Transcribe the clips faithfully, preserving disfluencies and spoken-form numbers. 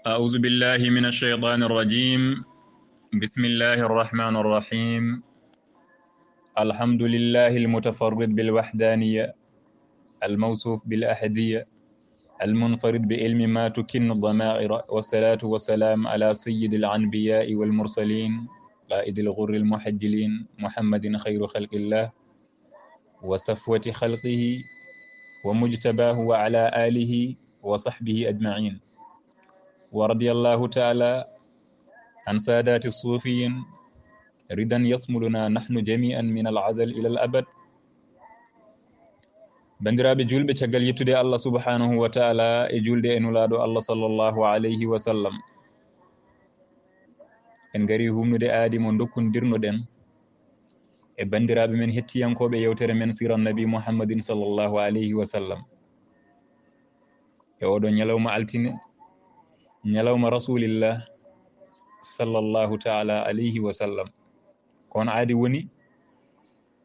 أعوذ بالله من الشيطان الرجيم. بسم الله الرحمن الرحيم. الحمد لله المتفرد بالوحدانية، الموصوف بالأحدية، المنفرد بعلم ما تكن الضمائر، والصلاة والسلام على سيد الأنبياء والمرسلين، قائد الغر المحجلين، محمد خير خلق الله، وصفوة خلقه ومجتباه وعلى آله وصحبه أجمعين. ورضي الله تعالى عن سادات الصوفيين رضا يصملنا نحن جميعا من الأزل إلى الأبد. Banndiraaɓe juulɓe, caggal yettude Allah subhanahu wa ta'ala e juulde e Nulaaɗo Allah sallallahu alayhi wa sallam, en ngari humnude aadi mo ndokkundirnoɗen e banndiraaɓe men hettiyankooɓe yewtere men Siira Nabi Muhammadin sallallahu alayhi wa sallam. E oɗo ñalawma altine, ñalawma Rasulillah sallallahu ta'ala alayhi wa sallam, ko on aadi woni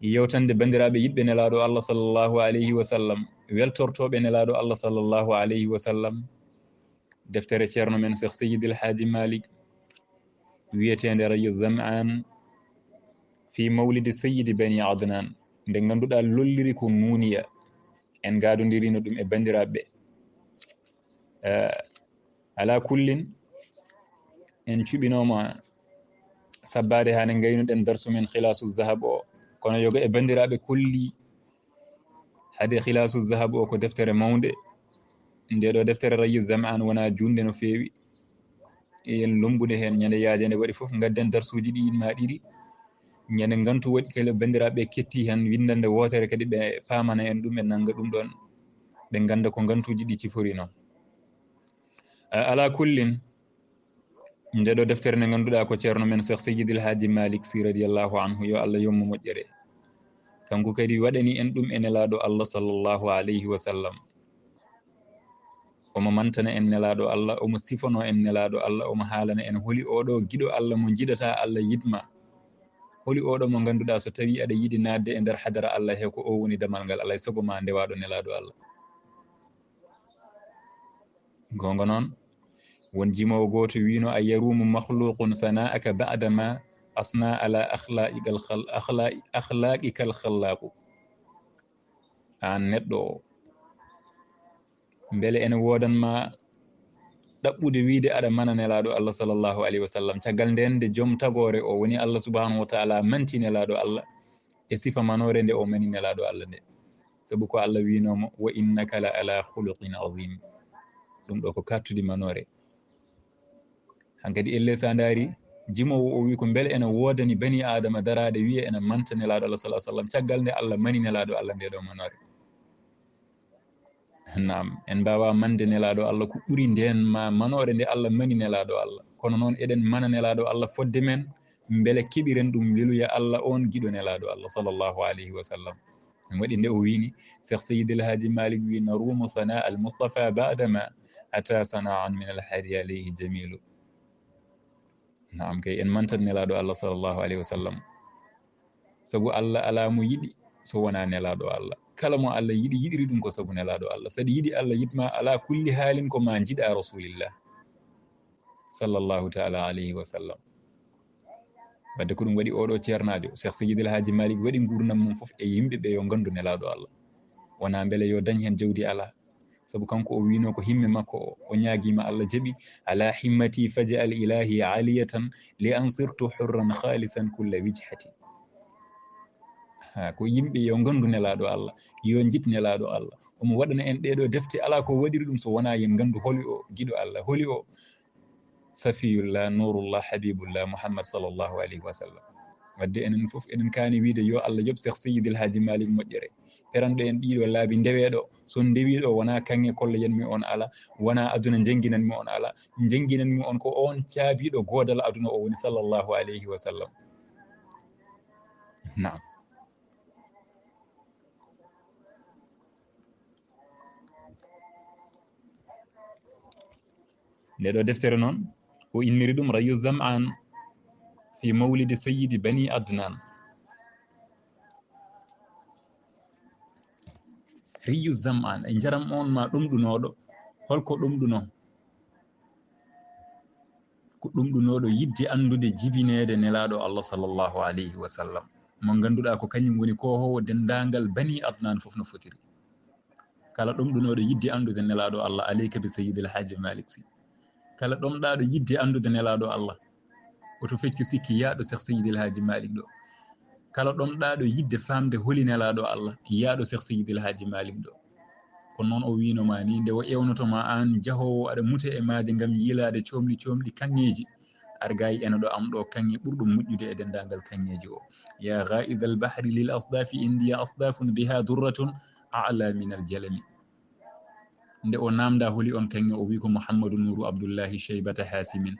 yewtande banndiraaɓe yiɗɓe Nelaaɗo Allah sallallahu alayhi wa sallam, weltortooɓe Nelaaɗo Allah sallallahu alayhi wa sallam, deftere Ceerno men Cheikh Seydi El Hadji Malick, wiyeteende Rayu Zam'an fi mawlidi Sayyidi Bani Adnan, nde ngannduɗaa lolliri ko nuuniya. En ngaadondirino ɗum e banndiraaɓe. Eh, ala kullin, en cuɓinooma sabbaade haa nde ngaynuɗen darsu men Khilaasu Zahab o. Kono yoga e banndiraaɓe kolli hade Khilaasu Zahab o ko deftere mawnde. Nde ɗo deftere Rayu Zam'an wona juunde no feewi. En lombude heen ñande yaaja nde waɗi fof, ngadden darsuuji ɗi ma ɗiɗi. Ñande ngantu waɗi kala banndiraaɓe ketti heen winndande wootere kadi ɓe paamana en ɗum, ɓe nannga ɗum ɗoon, ɓe ngannda ko ngantuuji ɗi cifori noon. A-, ala kullin, nde ɗo deftere nde ngannduɗaa ko Ceerno men Cheikh Seydil Hadji Malick Sy radiyallahu anhu, yo Allah yommo moƴƴere. Kanko kadi waɗani en ɗum e Nelaaɗo Allah sallallahu alayhi wa sallam. Omo mantana en Nelaaɗo Allah, omo sifono en Nelaaɗo Allah, omo haalana en holi oɗo giɗo Allah mo njiɗata Allah yiɗma. Holi oɗo mo ngannduɗaa so tawi aɗa yiɗi naatde e nder hadara Allah he, ko o woni damal ngal, alay sago ma ndewaɗo Nelaaɗo Allah. Goonga noon, won jimoowo gooto wiino: "A yarumu makhluqun sana'aka ba'da ma asna ala akhlaqikal khal-, akhlaqi-, akhlaqikal khallaqu." Aan neɗɗo o, mbele ene woodan ma ɗaɓɓude wiide aɗa mana Nelaaɗo Allah sallallahu alayhi wa sallam, caggal nden nde joom tagoore o woni Allah subhanahu wa ta'ala manti Nelaaɗo Allah e sifa manoore nde o mani Nelaaɗo Allah nde? Sabu ko Allah wiinoo mo: "Wa innaka la ala khuluqin azim." Ɗum ɗo ko kattudi manoore. Hankadi elle sa ndaari, jimoowo o wi ko mbele ene woodani bani Aadama daraade wiya ene manta Nelaaɗo Allah sallallahu alayhi wa sallam, caggal nde Allah mani Nelaaɗo Allah nde ɗo manoore. Naam, en mbaawa mande Nelaaɗo Allah ko ɓuri ndeen ma manoore nde Allah mani Nelaaɗo Allah. Kono noon eɗen mana Nelaaɗo Allah fodde men, mbele keɓiren ɗum weluya Allah on giɗo Nelaaɗo Allah sallallahu alayhi wa sallam. Ɗum waɗi nde o wiini, Cheikh Seydi El Hadji Malick wi: "Narumu sana al Mustafa ba'da ma ata sana'an min al hadi alayhi jamilu." Naam kay, en mantan Nelaaɗo Allah sallallahu alayhi wa sallam. Sabu Allah alaa mo yiɗi so wonaa Nelaaɗo Allah. Kala mo Allah yiɗi, yiɗiri ɗum ko sabu Nelaaɗo Allah. Saɗa yiɗi Allah yiɗma, alaa kulli haalin ko ma njiɗa Rasulillah sallallahu ta'ala alayhi wa sallam. Wadde ko ɗum waɗi oɗo ceernaajo, Cheikh Seydi El Hadji Malick, waɗi nguurndam mum fof e yimɓe ɓe yo nganndu Nelaaɗo Allah. Wonaa mbele yo dañ heen jawdi, alaa. Sabu kanko o wiino ko himme makko o, o ñaagiima Allah jaɓi: "Ala himmati faj'al ilahi aliyatan li an sirtu hurran khalisan kulla wijhati." Ha, ko yimɓe yo nganndu Nelaaɗo Allah, yo njiɗ Nelaaɗo Allah. Omo waɗana en ɗeɗo defte, alaa ko waɗiri ɗum so wonaa yen nganndu holi o giɗo Allah, holi o Safiyullah, Nurullah, Habibullah, Muhammad sallallahu alayhi wa sallam. Wadde enen fof eɗen kaani wiide yo Allah yoɓ Cheikh Seydi El Hadji Malick moƴƴere. Peranɗo en ɗiɗo laabi ndeweɗo, so ndewiɗo wona kaŋŋe kolla yanmi on ala, wona aduna njanginan mi on ala, njanginan mi on ko on caabiɗo godal aduna o woni sallallahu alayhi wa sallam. Naam. Nde ɗo deftere noon, o inniri ɗum Rayu Zam'an fi mawlidi sayyidi bani Adnan. Rayu Zam'an, e njaram on ma ɗomɗunooɗo, holko ɗomɗuno? ko ɗomɗunooɗo yiɗde anndude jibineede Nelaaɗo Allah sallallahu alayhi wa sallam, mo ngannduɗaa ko kañum woni koohoowo denndaangal Bani Adnan fof no fotiri. Kala ɗomɗunooɗo yiɗde anndude Nelaaɗo Allah, aleyka bi Sayyidil Haaji Malik Sy. Kala ɗomɗaaɗo yiɗde anndude Nelaaɗo Allah, oto feccu sikki yaaɗo Cheikh Sayyidil Haaji Malik ɗo. Kala ɗomɗaaɗo yiɗde faamde holi Nelaaɗo Allah, yaaɗo Cheikh Sayyidil Haaji Malik ɗo. Ko noon o wiino ma ni, nde o ewnoto ma aan jahoowo aɗa mute e maaje ngam yiilaade coomɗi coomɗi kaŋŋeeji, argaay ena ɗo am ɗo kaŋŋe ɓurɗo moƴƴude e denndaangal kaŋŋeeji o. Ya ghaizal bahri lil asdafi indiya asdafun biha durratun a'la min al jalami. Nde o naamnda holi on kaŋŋe, o wi ko Muhammadu Nuuru Abdullahi Shaybata Haasimin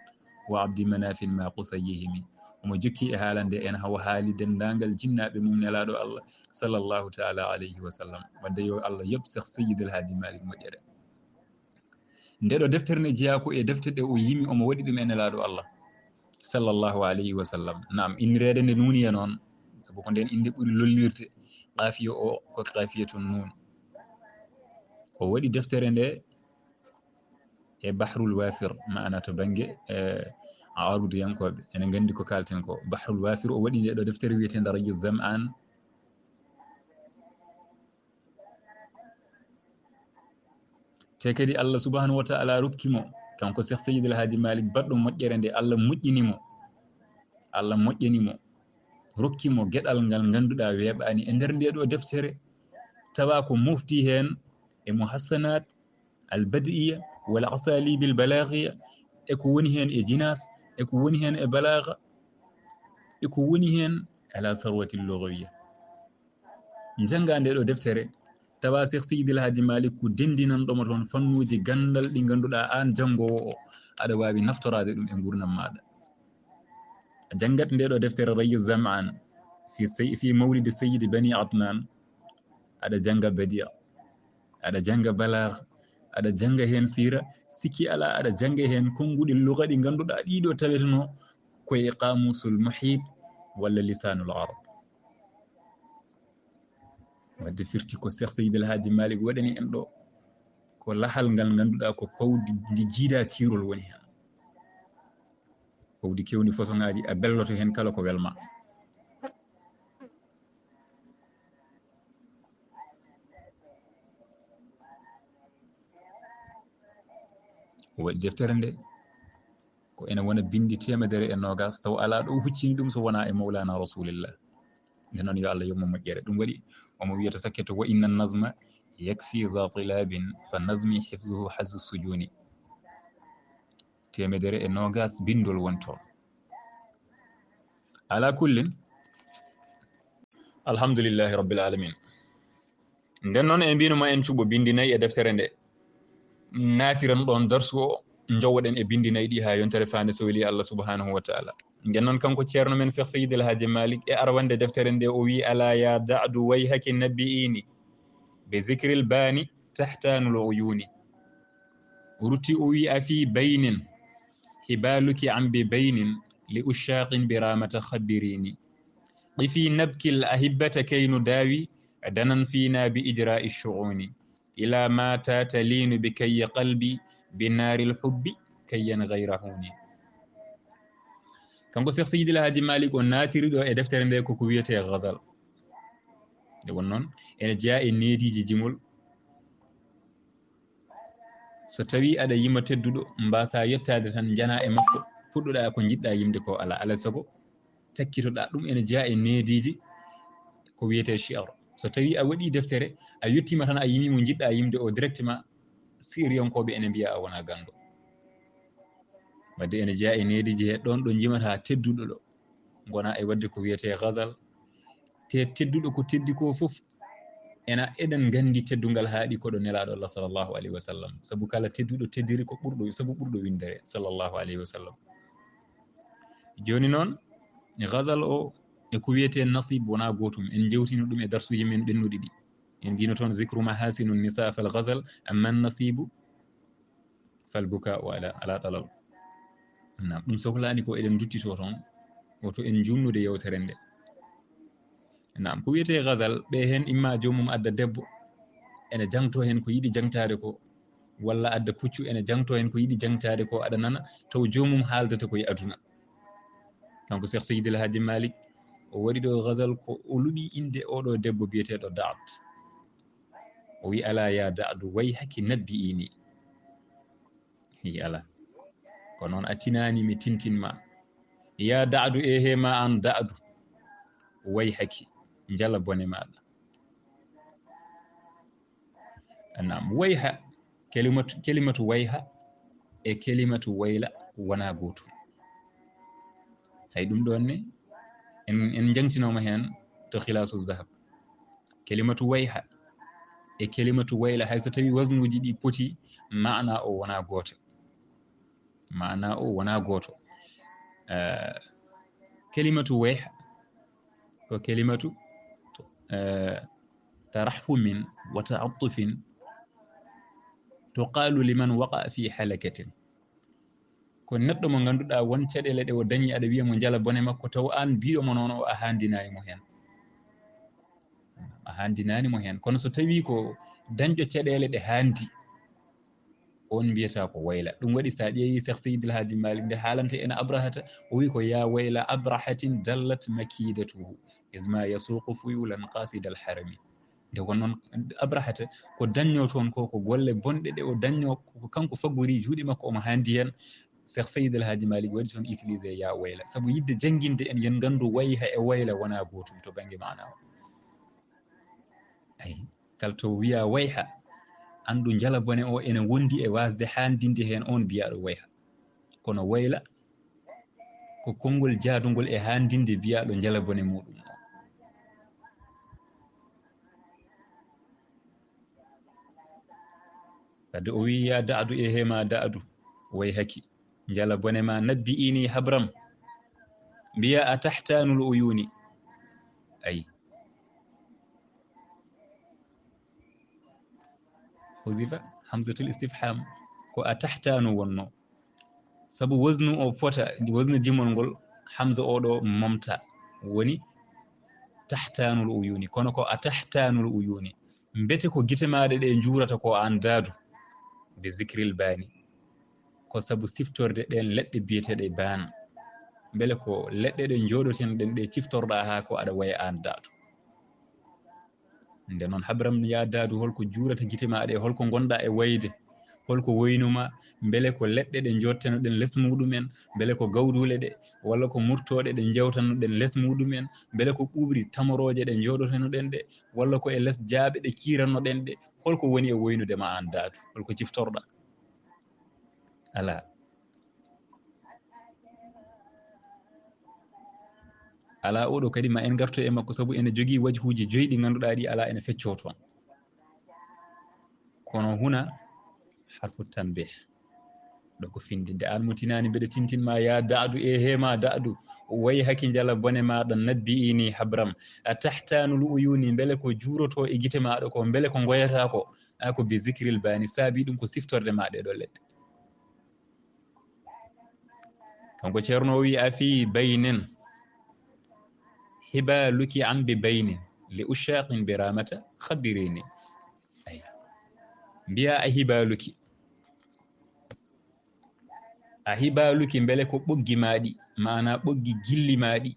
wa Abdi Manafin ma Qusayihimi. Omo jokki e haalande en hawa haali denndaangal jinnaaɓe mum Nelaaɗo Allah sallallahu taala alayhi wa sallam. Wadde yo Allah yoɓ Cheikh Sayyidil Haaji Malik moƴƴere. Nde ɗo deftere ne jeyaa ko e defte ɗe o yimi omo waɗi ɗum e Nelaaɗo Allah sallallahu alayhi wa sallam. Naam, innireede nde nuuniya noon, sabu ko ndeen innde ɓuri lollirde. Qaafiya o ko qaafiyatun nuun. O waɗi deftere nde e Bahrul Wafir, maana to bannge, eh, arudiyankooɓe, ene nganndi ko kaalten ko. Bahrul Wafir, o waɗi nde ɗo deftere wiyeteende Rayyu Zam'an. Te kadi Allah subhanahu wa ta'ala rokki mo, kanko Cheikh Sayyid El Hadji Malick, baɗɗo moƴƴere nde Allah moƴƴini mo. Allah moƴƴini mo, rokki mo geɗal ngal ngannduɗaa weeɓaani e nder nde ɗo deftere, tawa ko mofti heen e muhassanat al bad'iya wal asalibil balaghiya, e ko woni heen e jinaas, e ko woni heen e balaaga, e ko woni heen ala sarwatil lughawiyya. Njannga nde ɗo deftere, tawa Cheikh Seydi El Hadji Malick ko denndinanɗo mo toon fannuuji ganndal ɗi ngannduɗaa aan janngoowo o, aɗa waawi naftoraade ɗum e nguurndam maaɗa. A janngat nde ɗo deftere Rayyu Zam'an fi sey-, fi mawlidi Sayyidi Bani Adnan, aɗa jannga badi'a, aɗa jannga balaaga, aɗa jannga heen siira, sikki alaa aɗa jannga heen konnguɗi luga ɗi ngannduɗaa ɗiɗo tawetenoo ko e Qaamuusul Muhiit walla Lisaanul Arab. Wadde firti ko Cheikh Seydi El Hadji Malick waɗani en ɗo, ko lahal ngal ngannduɗaa ko pawdi ndi jiidaa ciirol woni heen. Pawdi kewndi façon ŋaaji, a belloto heen kala ko welma. O waɗi deftere nde, ko ene wona binndi teemedere e noogaas, taw alaa ɗo huccini ɗum so wonaa e Mawlana Rasulillah. Nde noon yo Allah yoɓ mo moƴƴere. Ɗum waɗi omo wiyata sakketo: "Wa inna nazma yakfi za tilabin, fa nazmi hifzuhu hazzu sujuni." Teemedere e noogaas binndol woni toon. Alaa kullin, alhamdulillahi rabbil alamin. Nden noon, en mbino ma en cuɓo binndi nayi e deftere nde. Naatiren ɗoon darsu o, njowoɗen e binndi nayi ɗi haa yontere faande so weli Allah subhanahu wa ta'ala. Nden noon, kanko ceerno men Cheikh Seydi El Hadji Malick, e arwande deftere nde, o wi: "Ala ya da'du wayhaki nabbi'ini, bi zikril bani tahtanul uyuni." O rutti, o wi: "A fi baynin, hibaluki an bi baynin, li ushaqin bi ramata khabirini. Qifi nabkil ahibbata kaynu dawi, danan fina bi ijra'i shu'uni. Ila mata talinu bi kayyi qalbi, bi naril hubbi kayyan ghayra huni." Kanko Cheikh Seydi El Hadji Malick, o naatiri ɗo e deftere nde koko wiyetee ghazal. Nde won noon, ene jeyaa e neediiji jimol. So tawii aɗa yima tedduɗo, mbaasaa yettaade tan, njanaa e makko, puɗɗoɗaa ko njiɗɗaa yimde ko. Alaa, alaa sago, takkitoɗaa. Ɗum ene jeyaa e neediiji ko wiyetee shi'r. So tawii a waɗii deftere, a yettiima tan, a yimii mo njiɗɗaa yimde o directement, siiriyankooɓe ene mbiya a wonaa ganndo. Wadde ene jeyaa e neediiji he ɗoon ɗo njimataa tedduɗo ɗo, ngonaa e waɗde ko wiyetee ghazal. Te tedduɗo ko teddi ko fof, ena, eɗen nganndi teddungal haaɗi ko ɗo Nelaaɗo Allah sallallahu alayhi wa sallam. Sabu kala tedduɗo teddiri ko ɓurɗo, sabu ɓurɗo winndere sallallahu alayhi wa sallam. Jooni noon, ghazal o e ko wiyetee nasib wonaa gootum. En njewtino ɗum e darsuuji men ɓennuɗi ɗi. En mbino toon: "Zikru mahasinu nisa fal ghazal, amma nasibu fal buka'u ala, ala talal." Naam, ɗum sohlaani ko eɗen nduttitoo toon, woto en juutnude yewtere nde. Naam, ko wiyetee ghazal, ɓe heen imma joomum adda debbo, ene jangtoo heen ko yiɗi jangtaade ko, walla adda puccu ene jangto heen ko yiɗi jangtaade ko, aɗa nana taw joomum haaldata ko e aduna. Kanko Cheikh Seydi El Hadji Malick, o waɗi ɗo ghazal ko o luɓi innde oɗo debbo biyeteeɗo Daad. O wi: "Alaa ya Daadu, wayhaki nabbi'ini." Hi, alaa. Ko noon a tinaani mi tintin ma. Ya Daadu, ehe ma aan Daadu, wayhaki, njala bone maaɗa. Naam, wayha, kelimatu, kelimatu wayha e kelimatu wayla wonaa gootum. Hay ɗum ɗoon ne, en, en njangtinooma heen to Khilaasu Zahab. Kelimatu wayha e kelimatu wayla, hay so tawii wasnuuji ɗi poti, maana o wonaa gooto. Maana o wonaa gooto. Eh, kelimatu wayha ko kelimatu, eh, tarahhumin wa ta'attufin tuqaalu liman waqa'a fi halakatin. Ko neɗɗo mo ngannduɗaa won caɗeele ɗe o dañi, aɗa wiya mo njala bone makko, taw aan biiɗo mo noon o a haandinaani mo heen. A haandinaani mo heen. Kono so tawii ko dañɗo caɗeele ɗe haandi, on mbiyata ko wayla. Ɗum waɗi so a ƴeewi Cheikh Seydi El Hadji Malick nde haalanta en Abrahata, o wi ko: "Ya wayla Abrahatin dallat makidatuhu, izma yasuqu fuyulan qasidal harami." Nde won noon Abrahata ko dañño toon ko, ko golle bonɗe ɗe o dañño, ko kanko faggori juuɗe makko, omo haandi heen. Cheikh Seydi El Hadji Malick waɗi toon utilisé ya wayla, sabu yiɗde jannginde en, yen nganndu wayha e wayla wonaa gootum to bannge maana o. Ayi, kala to wiya wayha, anndu njala bone o ene wondi e waasde haandinde heen on biyaaɗo wayha. Kono wayla ko konngol jaadungol e haandinde biyaaɗo njala bone muɗum o. Wadde o wi: "Ya Daadu, ehe ma Daadu, wayhaki, njala bone ma, nabbi'ini, habram." Mbiya: "A tahtanul uyuni." Ayi. Huzifa, hamzatul istifham, ko a tahtanu wonno. Sabu wasnu o fota, wasnu jimol ngol, hamza o ɗo momta, woni tahtanul uyuni. Kono ko a tahtanul uyuni. Mbete ko gite maaɗa ɗe njuurata ko aan Daadu? Bi zikril baani. Ko sabu siftorde ɗeen leɗɗe biyeteeɗe baan. Mbele ko leɗɗe ɗe njooɗoten ɗen ɗe ciftorɗaa haa ko aɗa waya aan Daadu? Nde noon, habram ya Daadu, holko juurata gite maa ɗe? Holko ngonɗaa e wayde? Holko woynuma? Mbele ko leɗɗe ɗe njottenoɗen les muɗumen? Mbele ko gawduule ɗe? Walla ko murtooɗe ɗe njewtanoɗen les muɗumen? Mbele ko ɓuuɓri tamorooje ɗe njooɗotenoɗen ɗe? Walla ko e les jaaɓe ɗe kiirannoɗen ɗe? Holko woni e woynude ma aan Daadu? Holko ciftorɗaa? Alaa. Alaa, oɗo kadi ma en ngarto e makko, sabu ene jogii wajhuuji joyi ɗi ngannduɗaa ɗi alaa ene feccoo toon. Kono huna harfu tanbih. Ɗo ko findinde. Aan mo tinaani mbeɗa tintin ma ya Daadu, e he ma Daadu. Wayhaki, njala bone maaɗa, nabbi'ini, habram. A tahtanul uyuni, mbele ko juurotoo e gite maaɗa ko, mbele ko ngoyataa ko? A ko bi zikril baani, saabi ɗum ko siftorde ma ɗe ɗo leɗɗe. Kanko Ceerno o wi: "A fii baynin, hibaaluki an bi baynin, li ushaaqin bi ramata khabirini." Ay. Mbiya a hibaaluki. A hibaaluki, mbele ko ɓoggi maaɗi, maana ɓoggi gilli maaɗi,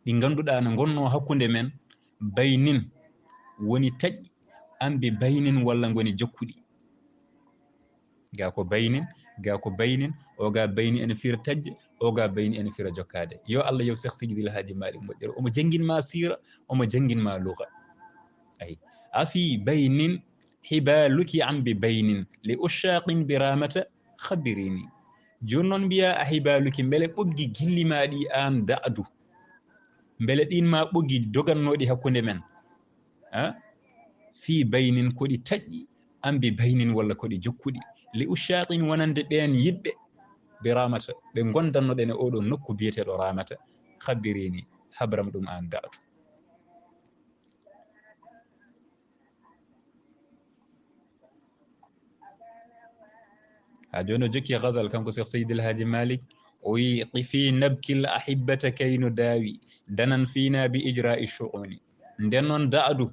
ɗi ngannduɗaa no ngonnoo hakkunde men, baynin, woni taƴƴi, an bi baynin, walla ngoni jokkuɗi. Ga ko baynin, ga ko baynin, o ga bayni ene fira taƴde, o ga bayni ene fira jokkaade. Yo Allah yoɓ Seex Seydi El Haaji Maalik moƴƴere. Omo janngin ma siira, omo janngin ma luga. Ay. A fii baynin, hibaaluki an bi baynin, li ushaaqin bi ramata khabirini. Jooni noon mbiya a hibaaluki, mbele ɓoggi gilli ma ɗi aan Daadu? Mbele ɗiin ma ɓoggi dogannooɗi hakkunde men? A? Fii baynin, ko ɗi taƴƴi, an bi baynin, walla ko ɗi jokkuɗi. Li ushaaqin, wonande ɓeen yiɗɓe, bi ramata, ɓe ngondannoɗen e oɗo nokku biyeteeɗo Ramata, khabirini, habram ɗum aan Daadu. Haa jooni o jokki ghazal, kanko Seex Seydi El Haaji Maalik, o wi: "Qifi nabkil ahibbata kay nudaawi, danan fiina bi ijraa'i shu'uni." Nden noon Daadu,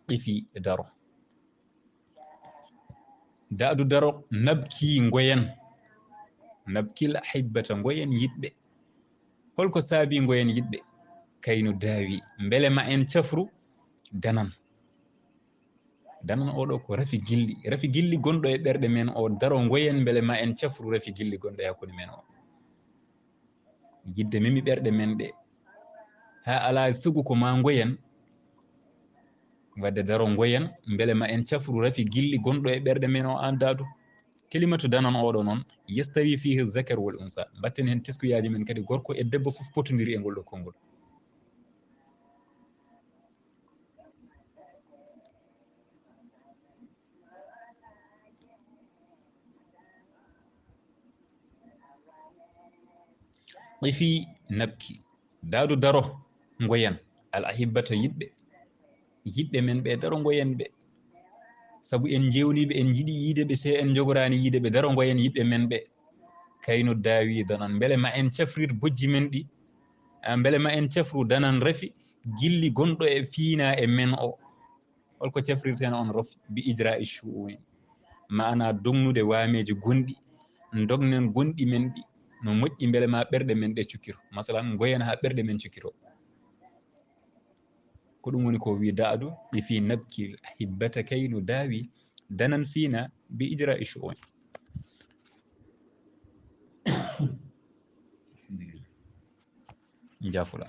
qifi, daro. Daadu daro, nabki ngoyen. Nabkil ahibbata, ngoyen yiɗɓe. Holko saabi ngoyen yiɗɓe? Kaynu daawi, mbele ma en cafru danan. Danan oɗo ko rafi gilli. Rafi gilli gonɗo e ɓerɗe men o daro ngoyen, mbele ma en cafru rafi gilli gonɗo e hakkunde men o. Yidde memi ɓerɗe men ɗe. Haa alaa sugu ko ma ngoyen. Wadde daro ngoyen, mbele ma en cafru rafi gilli gonɗo e ɓerɗe men o an daadu. Kelimatu danan oɗo noon, yastawi fihi zakar wal unsa. Mbatten heen teskuyaaji men kadi, gorko e debbo fof potondiri e ngol ɗo konngol. Qifi nabki. Daadu daro ngoyen. Al ahibbata yiɗɓe. Yiɗɓe men ɓe daro ngoyen ɓe. Sabu en jewniiɓe, en njiɗi yiide ɓe, se en njogoraani yiide ɓe, daro ngoyen yiɗɓe men ɓe. Kaynu daawi danan. Mbele ma en cafrir bojji men ɗi. A, mbele ma en cafru danan rafi gilli gonɗo e fiina e men o. Holko cafrirten on rof bi ijra ishu'un. Maana dognude waameeji gonɗi. Dognen gonɗi men ɗi. No moƴƴi mbele ma ɓerɗe men ɗe cukkiro. Masalan, ngoyen haa ɓerɗe men cukkiro. Ko ɗum woni ko wi daadu, ɗi fi nabki hibbata kaynu daawi, danan fiina bi ijra ishu'un. Jafula.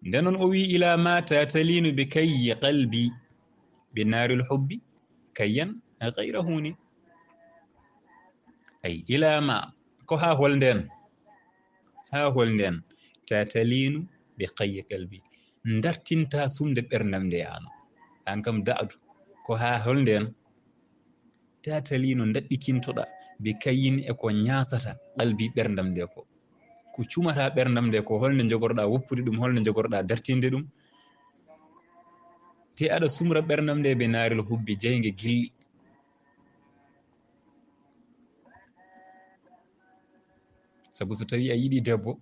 Nden noon o wi, ila ma tatalinu bi kayyi qalbi, bi naaril hubbi, kayyan ghayra huni. Ay, ila ma, ko haa hol nden? Haa hol nden? Tatalinu bi kayyi qalbi. Dartinta sumde ɓerndam nde an. An kam daadu. Ko haa hol nden? Tatalinu ndaɓɓikintoɗa bi kayyin e ko ñaasata qalbi ɓerndam nde ko. Ko cumata ɓerndam nde ko holnde jogorɗa woppude ɗum, holnde jogorɗa dartinde ɗum. Te aɗa sumra ɓerndam nde be naaril hubbi, jeyge gilli. Sabu so tawi a yiɗi debbo,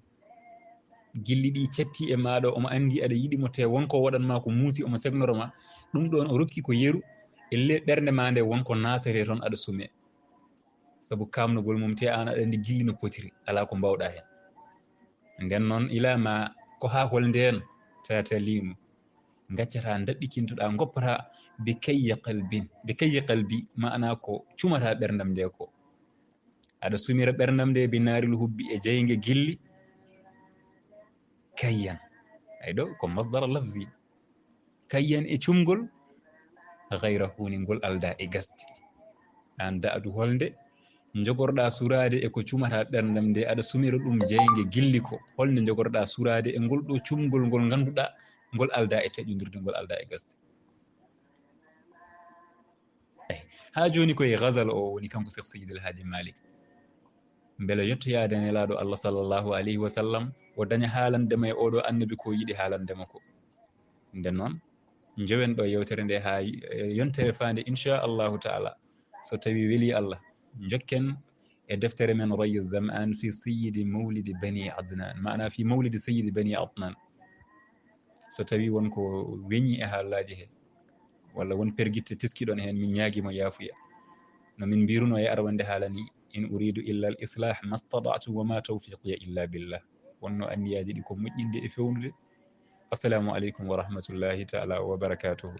gilli ɗi cetti e maɗo, omo andi aɗa yiɗi mo, te wonko waɗan ma ko muusi, omo segnoro ma, ɗum ɗon o rokki ko yeru, elle ɓernde ma nde wonko nasete toon aɗa sume. Sabu kamnogol mum, te an aɗa andi gilli no potiri, ala ko mbawɗa hen. Nden noon, ila ma ko ha hol nden tatalinu, gaccata, ndaɓɓikintoɗa, goppata bi kayya qalbin, bi kayya qalbi, maana ko cumata ɓerndam nde ko. Aɗa sumira ɓerndam nde bi naaril hubbi e jeyge gilli. Kayyan. Ay ɗo ko masdar lafzi. Kayyan e cumgol, ghayra huni ngol alda e gasde. An daadu holnde jogorɗa suraade e ko cumata ɓerndam nde aɗa sumira ɗum jeyge gilli ko? Holnde jogorɗa suraade e ngol ɗo cumgol ngol ngannduɗa ngol alda e taƴondirde, ngol alda e gasde? Eyi, haa jooni ko e ghazal o woni kanko Cheikh Seydi El Hadji Malick. Mbele yettoyaade Nelaaɗo Allah sallallahu alayhi wa sallam, o daña haalande ma e oɗo annabi ko yiɗi haalande ma ko. Nden noon, njowen ɗo yewtere nde haa, eh, yontere faande, insha Allahu taala. So tawi weli Allah, jokken e deftere men Rayyu Zam'an fi Sayyidi Mawlidi Bani Adnan, maana fi Mawlidi Sayyidi Bani Adnan. So tawi won ko weñi e haalaji he, walla won pergitte teskiɗon hen, min ñaagima yaafuya. No min mbiruno e arwande haala ni, in uridu illa al islah mastata'tu wa ma tawfiqiya illa billah. Wonno anniyaji ɗi ko moƴƴinde e fewnude. Assalamu aleykum wa rahmatullahi taala wa barakatuhu.